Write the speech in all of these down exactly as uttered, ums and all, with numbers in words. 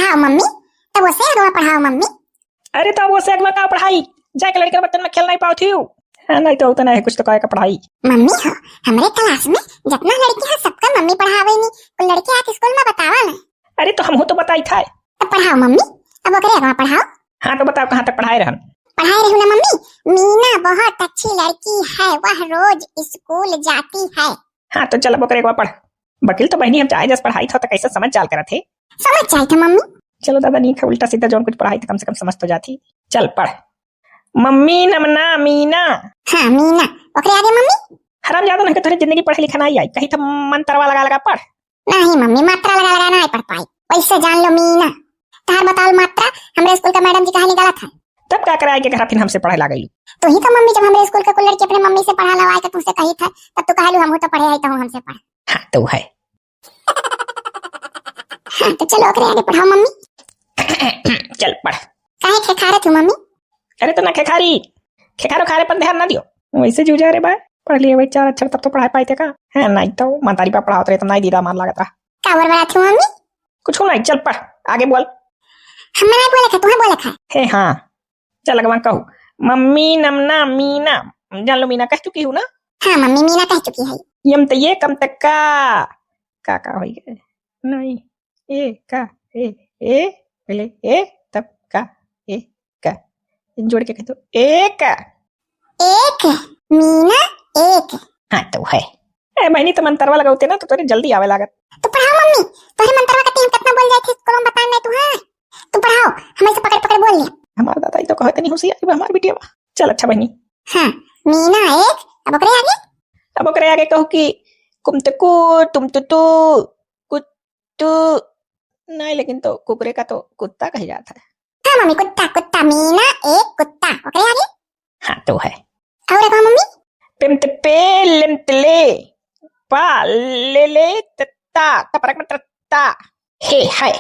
आओ मम्मी, तब ओसे अगवा पढ़ाओ मम्मी। अरे तब ओसे अगवा का पढ़ाई? जाके लड़के बच्चन में खेल नहीं पावत हियो। हाँ, नहीं तो होता नहीं कुछ तो कहे का पढ़ाई। मम्मी हो, हमरे क्लास में जितना लड़की है सबका मम्मी पढ़ावे नी, कुल लड़के आके स्कूल में बतावा ना। अरे तो हमहू तो बताई था। तब पढ़ाओ मम्मी, अब ओकरे अगवा पढ़ाओ। हाँ तो बताओ कहाँ तक पढ़ाए रहन? पढ़ाए रहू ना मम्मी, मीना बहुत अच्छी लड़की है, वह रोज स्कूल जाती है। हाँ तो चल अब ओकरे अगवा पढ़। वकील तो बहनी हम चाहे जस पढ़ाई था तो कैसे समझ चाल करत है। समझ जाई था मम्मी। चलो दादा, नीक है, उल्टा सीधा जौन कुछ पढ़ाई था कम से कम समझ तो जाती। चल पढ़। मम्मी नमना मीना। हाँ मीना, ओकरे आगे मम्मी। हरामजादा, नहीं तो तोहरे जिंदगी पढ़े लिखे ना आई, कहीं तो मंतरवा लगा लगा पढ़। नहीं मम्मी, मात्रा लगा लगा ना पढ़ पाई, वैसे जान लो मीना। तहार बतावल मात्रा हमरे स्कूल का मैडम जी कहानी गलत है। तब का करे आइके घर फिर हमसे पढ़े लागल? तू ही तो मम्मी, जब हमरे स्कूल के कुल लड़की अपने मम्मी से पढ़ा लवाए के तुमसे कही था, तब तू कहलू हमहू तो पढ़े आई तो हमसे पढ़। हाँ तो है। हाँ तो चलो ओकरे आगे पढ़ाओ मम्मी। चल पढ़। काहे खेखारत हो मम्मी? अरे तो ना खेखारी, खेखारो खारे पर ध्यान ना दियो। वैसे जूझा रे बा, पढ़ लिए वही चार अक्षर तब तो पढ़ाई पाई थे का। है नहीं तो मंतारी पर पढ़ावत रहे तो नहीं दीदा मार लागत रहा। का बड़बड़ात हो मम्मी? कुछ नहीं, चल पढ़, आगे बोल। हम नहीं बोले खा, तुम्हें बोले खा। हे हाँ, चल अगवा कहू, मम्मी नमना मीना। जान लो मीना कह चुकी हूँ ना? हाँ मम्मी, मीना कह चुकी है। यम त ये कम तक का, का का होई गए? नहीं, ए का, ए, ए, पहले ए, तब का, ए का। इन जोड़ के कह दो, एक। एक, मीना एक। हाँ तो है। ए बहनी, तो मंतरवा लगावते ना तो तोरे जल्दी आवे लागत। तो पढ़ाओ मम्मी, तोरे मंतरवा का टीम कितना बोल जाए थे, स्कूल में बताए नहीं तू, हाँ? तू पढ़ाओ, हमें से पकड़ पकड़ बोल लिया। हमार दादा, ई तो कहत नहीं होशियार बा हमार बिटिया। चल अच्छा बहनी। हाँ, मीना एक, अब ओकरे आगे? अब ओकरे आगे कहू कि कुमतकू, तुमतुतू, कुत्तू। नहीं, लेकिन तो कुकुरे का तो कुत्ता कह जाता है। हाँ मम्मी, कुत्ता, कुत्ता, मीना एक कुत्ता। ओकरे आगे? हाँ, तो है। और एक मम्मी? पिमतपे, लिमतले, पा, ले, ले, तत्ता, तपरक में तत्ता। हे, है।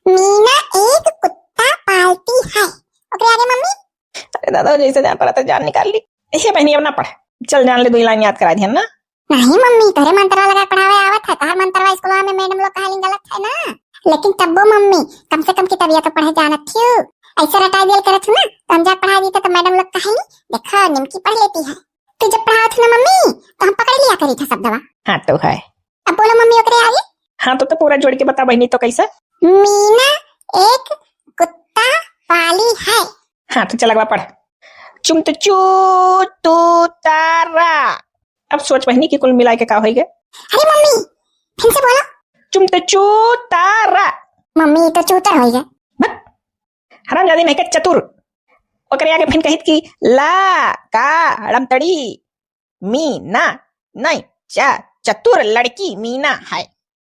मीना एक कुत्ता पालती है। ओकरे आगे मम्मी? अरे दादा, जैसे जान पड़ा था, जान निकाल ली। ऐसे बहनी, अब ना पढ़। चल, जान ले, दो ही लाइन याद करा दिया ना। नहीं मम्मी, तोरे मंतरवा लगा पढ़ावे आवत है, तोहर मंतरवा स्कूलवा में मैडम लोग कहानी गलत है ना। लेकिन तब्बो मम्मी, कम से कम किताबिया तो पढ़े जानत थियू। ऐसे रटाई दियल करत हूँ ना, तो हम जा पढ़ा दी तो मैडम लोग कहेंगी, "देखो, निमकी पढ़ लेती है।" तू जब पढ़ावत थी ना मम्मी, तो हम पकड़ लिया करी था शब्दवा। हाँ, तो है। अब बोलो मम्मी, ओकरे आगे? हाँ, तो, तो पूरा जोड़ के बता बहनी, तो कैसे? मीना एक कुत्ता पाली है। हाँ, तो चल अगवा पढ़। चुम तो चू तू तारा। अब सोच बहनी कि कुल मिलाए के का होई गए? अरे मम्मी, फिर से बोलो। चुम तो चू तारा। मम्मी, ई तो चूतर होई गए। बक। हरामजादी नहीं के चतुर। ओकरे आगे फिर कहित कि ला का हड़मतड़ी मीना नहीं चा-, चतुर लड़की मीना है।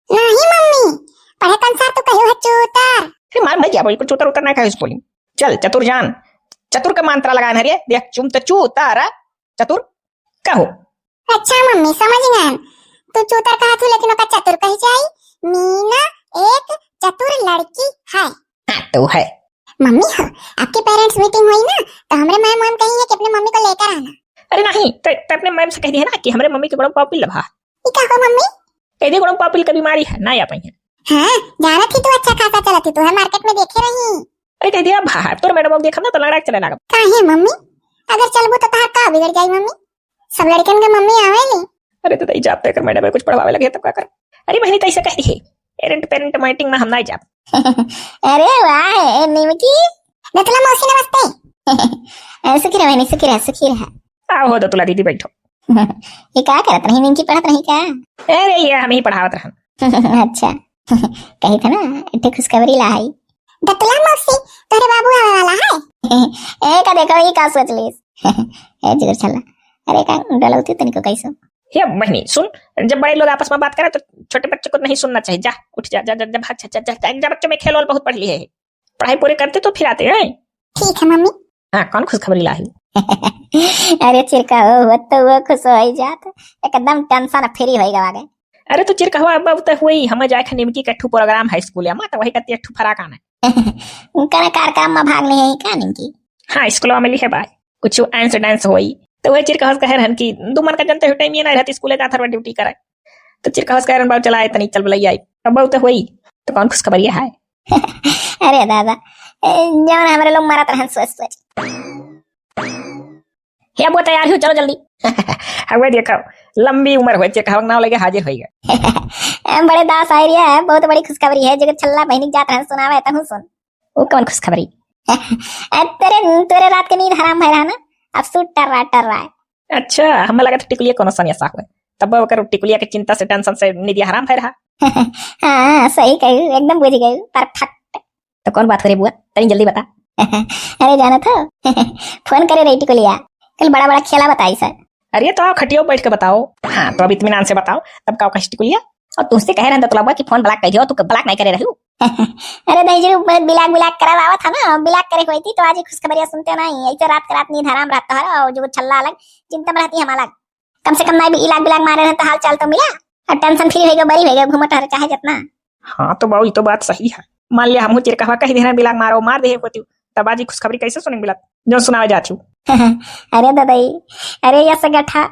नहीं मम्मी, पढ़े कन सार तो कहियो है चूतर। अरे मार, मैं क्या बोली, कुछ चूतर उतर नहीं कहे स्कूल में। चल चतुर जान, चतुर का मंतरा लगाए ना रे, देख चुम तो चूतर चतुर कहो। अच्छा मम्मी, समझ गए। तू चूतर कहा थू, लेकिन ओका चतुर कही जाई। मीना एक चतुर लड़की है। हाँ, तो है। मम्मी हो, आपके पेरेंट्स मीटिंग हुई ना, तो हमरे मैम, मैम कही है कि अपने मम्मी को लेकर आना। अरे नहीं, तो, तो अपने मैम से कह दिया ना कि हमरे मम्मी के गुड़म पाव पिल्ला भा। ई का हो मम्मी? कह दिया गुड़म पाव पिल का बीमारी है, ना आ पाई है। हाँ, जाना थी तो अच्छा खासा चला थी, तू है मार्केट में देखे रही। अरे कह दिया भा, तोर मैडम को देखा ना तो लड़ाई चले लगा। काहे मम्मी? अगर चलबू तो तहार का बिगड़ जाई मम्मी? सब लड़कन के मम्मी आवेली। अरे तो तई जाब तो एकर मैडम कुछ पढ़वावे लगे तब का कर। अरे बहनी, तई से कह दी है, पेरेंट पेरेंट मीटिंग में हम नहीं जाब। अरे वाह, ए निमकी। दतला मौसी नमस्ते। ए, सुखी रह बहनी, सुखी रह, सुखी रह। आओ हो दतला दीदी, बैठो। ये का करत रही, निमकी पढ़त रही का? अरे ये हम ही पढ़ावत रहन। अच्छा। कही था ना, एक ठे खुशखबरी ला आई। दतला मौसी, तोरे बाबू आवे वाला है। ए का देखो, ये का सोच लीस? ए जिगर छल्ला, अरे का डलौती तनिको कैसो। हे बहनी सुन, जब बड़े लोग आपस में बात करें तो छोटे बच्चों को नहीं सुनना चाहिए। जा उठ जा, जा, जा, जा, भाग, जा, जा, जा, जा, जा, बच्चों में खेल वेल बहुत पढ़ लिए है, पढ़ाई पूरी करते तो फिर आते हैं। ठीक है मम्मी। हाँ, कौन खुशखबरी लाई? अरे चिरका हो, वो तो वो खुश हो ही जात, एकदम टेंशन फ्री हो गवा गए। अरे तो चिरका हुआ, अब तो हुई, हमें जाए के निमकी के ठू प्रोग्राम है स्कूल में, तो वही कती ठू फराक आना है। उनका कार्यक्रम में भाग ले है का निमकी? हाँ, स्कूल में ली है भाई, कुछ एंस डांस होई, तो वही चिरका हंस कहे रहन कि दू मन का जनते हुए टाइम ये ना रहती स्कूल जात हर ड्यूटी करे, तो चिरका हंस कहे रहन बाबू चला आए तनी चल बुलाई आई, अब बाबू तो हुई, तो कौन खुशखबरी है? अरे दादा, ए, जौन हमरे लोग मरत रहन सोच सोच। हे बुआ, तैयार हो, चलो जल्दी। हवे देखो, लंबी उम्र होए, चिरकहवा के नाव लेके हाजिर होइगा। ए, बड़े दास आए रिया है, बहुत बड़ी खुशखबरी है, जेकर छल्ला बहिनी जात रहन सुनावे, तहूँ सुन। वो कौन खुशखबरी? ए, तेरे, तेरे रात के नींद हराम भय रहा ना, अब सूट टर रहा, टर रहा है। अच्छा, हमें लगा था टिकुलिया कोनो सनिया साहब है, तब ओकर टिकुलिया के चिंता से, tension से नींद हराम भय रहा। हाँ, सही कहू, एकदम बुझ गयू, perfect। तो कौन बात करे बुआ, तनी जल्दी बता। अरे जाना था, फोन करे रही टिकुलिया, कल बड़ा बड़ा खेला बताई सर। अरे तो आओ खटिया बैठ के बताओ। हाँ, तो अब इत्मीनान से बताओ, तब का कही टिकुलिया? और तुमसे कहे रहन तो तुला बुआ कि फोन block कर दियो, तू block नहीं करे रहू। अरे दहिजरू, बहुत बिलाक बिलाक करब आवत है ना, बिलाक करे होई थी तो आज ही खुशखबरिया सुनते नहीं, ऐसे रात के रात नींद हराम रहता है और जो छल्ला अलग, चिंता में रहती हम अलग। कम से कम नहीं भी इलाक बिलाक मारे रहन तो हाल चाल तो मिला, और tension free होइगा, बरी होइगा, घूमत रह चाहे जितना। हाँ तो बाबू, ये तो बात सही है। मान लिया हमहू चिरकहवा कही देहना बिलाक मारो, मार देहे होती, तब आज ही खुशखबरी कैसे सुनेंगे बिलाक, जो सुनावे जाचू। अरे ददई, अरे यस गठा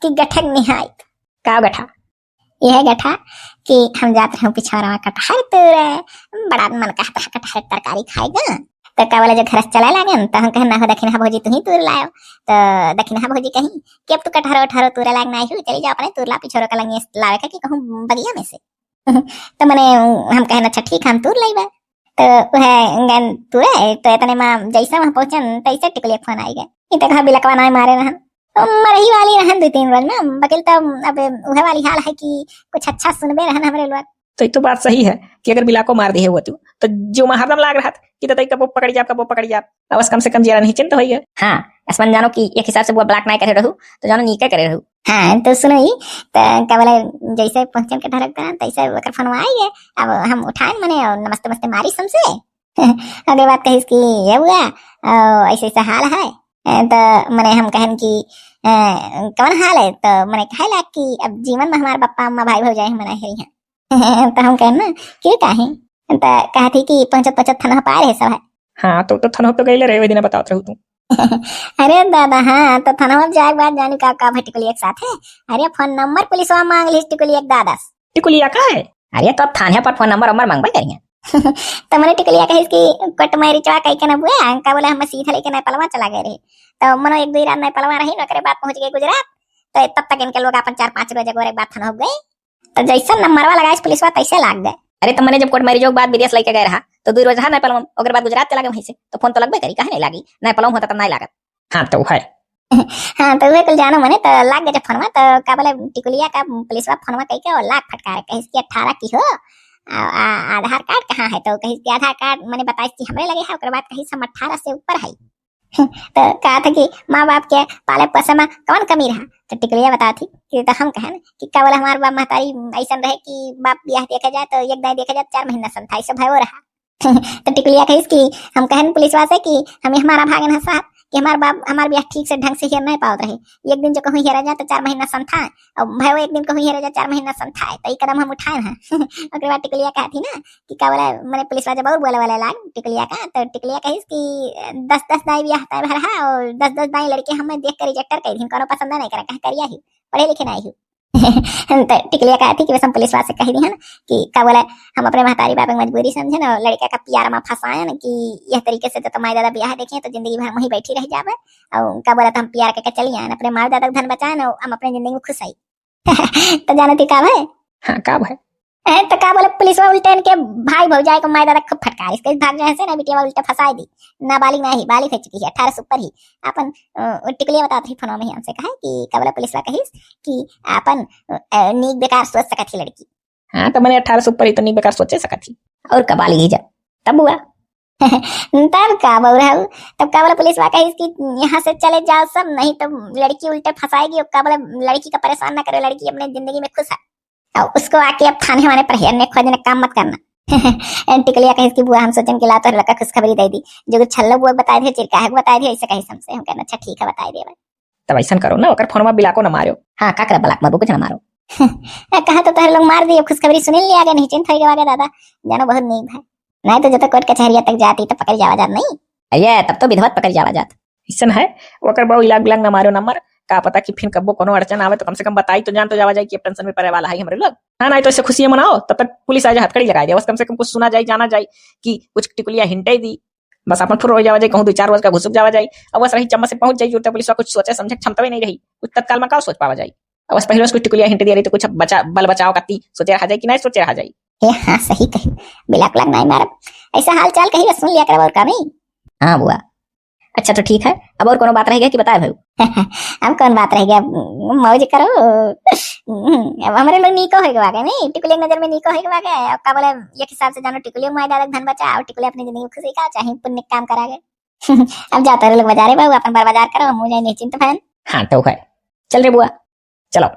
कि गठक निहायत। का गठा? यह गठा कि हम जात रहूं पिछौरवा कटहर तूरे, बड़ा मन कहता है कटहर तरकारी खाएगा। तो का बोले, जो घर से चले लागे न, तो हम कहे, "ना हो दखिनहा भौजी, तू ही तूर लायो।" तो दखिनहा भौजी कही कि अब तू कटहरो उटहरो तूरे लायक नहीं हो, चली जाओ अपने तूर ला, पिछौरो का लंगे लावे का कि कहूँ बगिया में से। तो मने हम कहे, "अच्छा ठीक है, हम तूर लाइबा।" तो वह गन तूरे, तो इतने में जैसे वहाँ पहुँचन, तैसे टिकुलिया फोन आई गए। इ तो कहा बिलकवा ना मारे रहन। तो मरही वाली रहन दो तीन रोज ना, बकिल तो अब उहे वाली हाल है कि कुछ अच्छा सुनबे रहन हमरे लोग। तो ये तो बात सही है कि अगर बिलाको मार दे हुआ तू, तो जो मैं हरदम लाग रहा था कि ततई कबो पकड़ जाब, कबो पकड़ जाब, अब बस कम से कम जिया नहीं चिंता होइगा। हाँ, असमन जानो कि एक हिसाब से बुआ block नहीं करे रहू, तो जानो नीके करे रहू। हाँ, तो सुनो ही, तो का बोले, जैसे पहुँचन के ढरक देना, तैसे ओकर फोनवा आई है। अब हम उठाए मने और नमस्ते, नमस्ते मारी समसे। ओकरे बाद कहिस कि, "ये बुआ, अ, ऐसे, ऐसे हाल है।" अ, तो मने हम कहन कि, "अ, कौन हाल है?" तो मने कहे लाग कि अब जीवन में हमारे पापा, अम्मा, भाई, भौजाई हम मना है यहाँ। तो हम कहन ना, "क्यों, काहे?" तो कहत ही कि पहुँचत, पहुँचत थनवा पाए रहे सब है। हाँ, तो, तो थनवा पे गईले रहे, वही दिन बतावत रहू तू। अरे दादा, हाँ, तो थनवा जाए के बाद जानी का, का भाई टिकुलिया के साथ है। अरे फोन नंबर पुलिसवा मांग ली टिकुलिया के दादा से। टिकुलिया का है? अरे तो अब थाने पर फोन नंबर वंबर मांगबे करिए। तो मने टिकुलिया कहिस कि कोट मैरिचवा कह के ना बुआ, का बोले हम सीधा लेके नेपालवा चला गए रहे। तो मनो एक दो रात नेपालवा रही, ओकरे बाद पहुंच गए गुजरात। तो तब तक इनके लोग अपन चार पांच रोज गोरे बात थन हो गए। तो जैसा नंबरवा लगाइस पुलिसवा तैसे लाग गए। अरे तो मने जब कोट मैरिजो के बाद विदेश लेके गए रहा, तो दो रोज रहा नेपालवा, ओकरे बाद गुजरात चला गए वहीं से। तो फोन तो लगबे करी, काहे नहीं लागी? नेपालवा होता तब नहीं लागत। हाँ, तो है। हाँ, तो उहे कुल जानो मने, तो लाग गए जब फोनवा, तो का बोले, टिकुलिया का पुलिसवा फोनवा कह के और लाग फटकारे, कहिस कि अठारह की हो, आ, आ, आधार कार्ड कहाँ है? तो कहिस कि आधार कार्ड मने बताइस कि हमरे लगे है, ओकर बाद कहिस हम अठारह से ऊपर है। तो कहा था कि माँ बाप के पाले पोसे में कौन कमी रहा? तो टिकुलिया बता थी कि तो हम कहन कि का बोले, हमार बाप महतारी ऐसन रहे कि बाप बियाह देखे जाए तो एक दाई देखे जाए, चार महीना संथाई से भयो रहा। तो टिकुलिया कहिस कि हम कहन पुलिसवा से कि हम हमारा भागन हंसा कि हमार बाप, हमार बियाह ठीक से ढंग से हेर नहीं पावत रहे। एक दिन जो कहूँ हेरा जा तो चार महीना संथा, और भयो एक दिन कहूँ हेरा जा चार महीना संथा है, तो ई कदम हम उठाए हैं। ओकरे बाद टिकुलिया कहत ही ना कि का बोला, मने पुलिसवा जब और बोले वाला लाग टिकुलिया का, तो टिकुलिया कहिस कि दस दस दाई बियाह तय भर है और दस दस दाई लड़के हमें देख कर रिजेक्टर कर दिन, कोनो पसंद नहीं करा, कहे करिया ही, पढ़े लिखे नहीं ही। तो टिकलिया कहत ही कि बस हम पुलिसवा से कह दिहन कि का बोला, हम अपने महतारी बाप के मजबूरी समझन और लड़का का प्यार में फंसायन कि यह तरीके से तो माई दादा ब्याह देखे तो जिंदगी भर वहीं बैठी रह जावे। और का बोला, तो हम प्यार करके चली आयन, अपने माई दादा का धन बचायन और हम अपने जिंदगी में खुश आई। तो जानो थी का भाई? हाँ, का भाई? ए, तो का बोले, पुलिसवा उल्टे इनके भाई भौजाई को माई दादा खूब फटकारिस, कहिस भाग जाए से ना, बिटिया उल्टे फंसाई दी। नाबालिग ना ही, बालिग हो चुकी है, अठारह से ऊपर ही। अपन, अ, टिकलिया बतावत रही फोनवा में ही हमसे, कहा कि का बोले, पुलिसवा कहिस कि अपन, अ, नीक बेकार सोच सकत ही लड़की। हाँ, तो मने अठारह से ऊपर ही तो नीक बेकार सोचे सकत ही। और का बालिग ही जा। तब हुआ। तब का बउराऊ, तब का बोले, पुलिसवा कहिस कि यहाँ से चले जाओ सब, नहीं तो लड़की उल्टे फंसाएगी। और का बोले, लड़की का परेशान ना करे, लड़की अपने जिंदगी में खुश है। और उसको आके अब थाने वाने पर हेरने खोजने काम मत करना। टिकलिया कहिस कि बुआ, हम सोचन कि ला तोहरे लड़का खुशखबरी दे दी, जो कि छल्लो बुआ बताए दे, चिरकाहे को बताए दे, ऐसे कहिस हमसे। हम कहना, अच्छा ठीक है, बताए देबे। तब ऐसन करो ना, ओकर फोनवा बिलाको ना मारो। हाँ, का करे, ब्लॉक मारो, कुछ ना मारो। ए, कहा तो तोहरे लोग मार दिए, खुशखबरी सुनिल लिया आगे, निश्चिंत होइगा आगे दादा, जानो बहुत नीक है। नहीं तो जब तक कोर्ट कचहरिया तक जाती तो पकड़ जावा जात नहीं। अये, तब तो विधवत पकड़ जावा जात। ऐसन है, ओकर बाऊ इलाक बिलाक ना मारो नंबर, का पता कि फिर कब्बो कोनो अड़चन आवे तो कम से कम बताई तो जान तो जावा जाई कि अब टेंशन में पड़े वाला है हमरे लोग। हाँ, नहीं तो ऐसे खुशियाँ मनाओ, तब तक पुलिस आ जाए, हथकड़ी लगाए दे, बस कम से कम कुछ सुना जाए, जाना जाए कि कुछ टिकुलिया हिंटे दी। बस अपन फुर हो जावा जाए, कहूँ दो चार रोज का घुसुक जावा जाए। अब बस रही चम्मच से पहुँच जाई, जुड़ते पुलिस कुछ सोचे समझे क्षमता भी नहीं रही, कुछ तत्काल में का सोच पावा जाए। अब बस पहले उसको टिकुलिया हिंट दे रही तो कुछ बचा, बल बचाव करती सोचे रहा जाए कि नहीं सोचे रहा जाए। हे हाँ, सही कही, बिलाक लाग नहीं मारब। ऐसा हाल चाल कही बस सुन लिया करब और का नहीं। हाँ बुआ। अच्छा तो ठीक है, अब और कोनो बात रह गया कि बताए भाई? अब कौन बात रह गया, मौज करो। अब हमरे लोग नीको होए के बागे नहीं, टिकुलिया के नजर में नीको होए के बागे। अब का बोले, एक हिसाब से जानो टिकुलिया माई दादा के धन बचा और टिकुलिया अपनी जिंदगी में खुशी का चाहे पुण्य के काम करा गए। अब जाता रहे लोग बाजारे बाबू, अपन बार बाजार करो, हम जाए निश्चिंत भयन। हाँ तो है, चल रे बुआ, चलो।